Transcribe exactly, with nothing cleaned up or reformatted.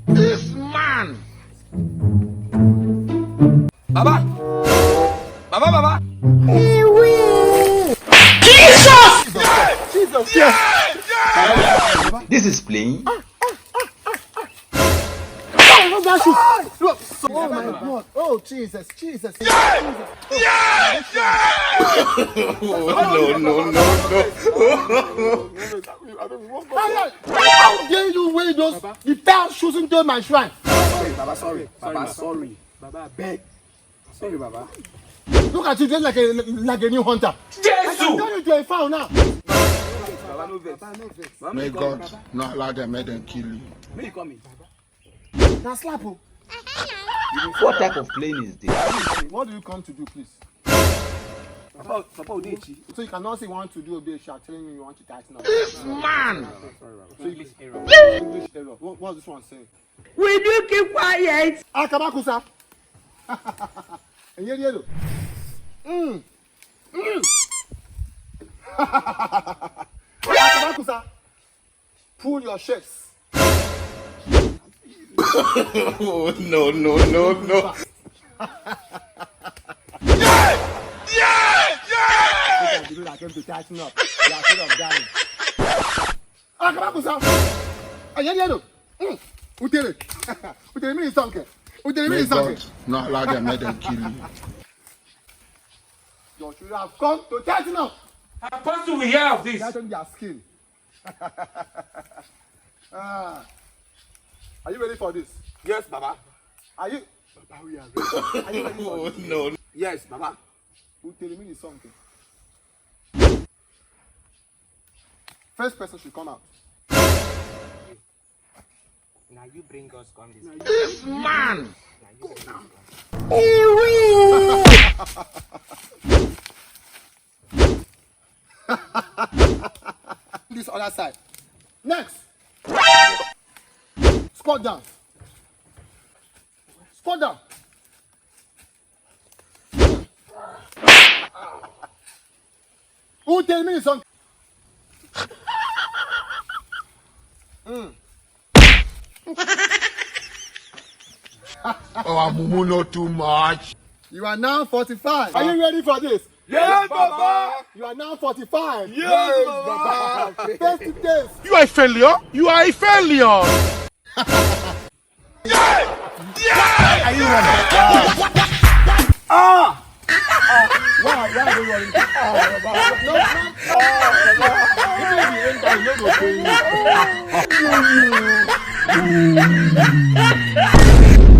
This man. Baba. Baba, Baba. Jesus! This is playing. Oh my God. Oh, Jesus, Jesus, Jesus. No, no, no, no. How dare you wear those the pale shoes into my shrine? Sorry, Baba, sorry. Baba, sorry. Baba, beg. Sorry, Baba. Look at you dressed like a like a new hunter. I can turn you to a fowl now. Baba, no vex. Baba, no vex. Baba, May no call me, God Baba. not allow them, make them kill you. Make you call me. Na slap o. What type of playing is this? What do you come to do, please? Papa, Papa Odechi. So you cannot say you want to do Odechi, telling me you want to tighten up. This man. English error. English error. What, what's this one saying? Will you keep quiet? Akabakusa. Enyeri elo. Mm. Mm. Akabakusa. Pull your shirts. Oh, no, no, no, no. People that came to tighten up. They are afraid of dying. Akabakusa. Enyeri elo. Mm. Utere. Utere mean something. Utere May mean something. God not allow them, make them kill you. You should have come to tighten up. Apostle, we hear of this. Tighten their skin. Ah. Are you ready for this? Yes, Baba. Are you? Baba, we are ready. Are you ready for this? No. Yes, Baba. Utere mean something. First person should come out. Now you bring us come this. This man. Now you bring us come. This other side. Next. Squat down. Squat down. Utere mean something. Mm. Oh, I'm not too much. You are now forty-five. Are you ready for this? Yes, Baba. You are now forty-five. Yes, Baba. Face to face. You are a failure. You are a failure. Ah! Why? Why are you running? Ah, Baba. No, no. Ah, Baba. Even if you enter, you no go pay me.